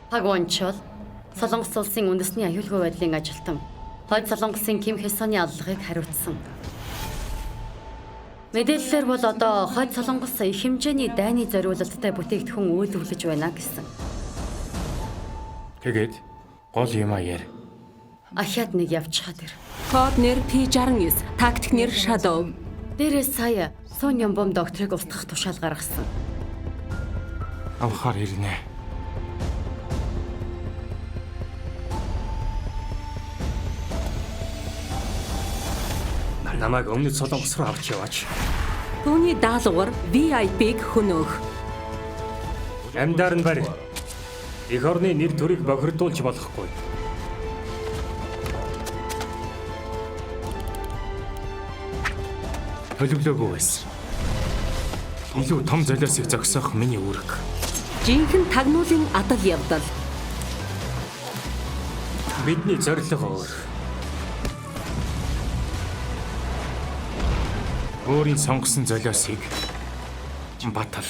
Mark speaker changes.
Speaker 1: Паг Вончол Солонгос улсын үндэсний аюулгүй байдлын ажилтан Хойд Солонгосын Ким Хесоны аллагыг хариуцсан. Мэдээллээр бол одоо Хойд Солонгос их хэмжээний дайны зориулалттай бүтээгдэхүүн үйлдвэрлэж байна гэсэн.
Speaker 2: Тэгээд гол юмаа яар.
Speaker 1: Ахиад нэг явчихад ир.
Speaker 3: Код нэр P69, тактик нэр Shadow.
Speaker 1: Дээрээс сая Сун Юмбом докторыг устгах тушаал гаргасан.
Speaker 2: Авахар ирнэ.
Speaker 4: Намайг өмнөд Солонгос руу авч яваач.
Speaker 3: Түүний даалгавар VIP-г хөнөөх.
Speaker 4: Амьдаар нь барь. Эх орны нэр төрийг бохирдуулж болохгүй.
Speaker 2: Төлөвлөөгүй байсан. Илүү том золиосыг зогсоох миний үүрэг.
Speaker 3: Жинхэнэ тагнуулын адал явдал.
Speaker 4: Бидний зорилго өөр.
Speaker 2: Өөрийн сонгосон золиосыг батал.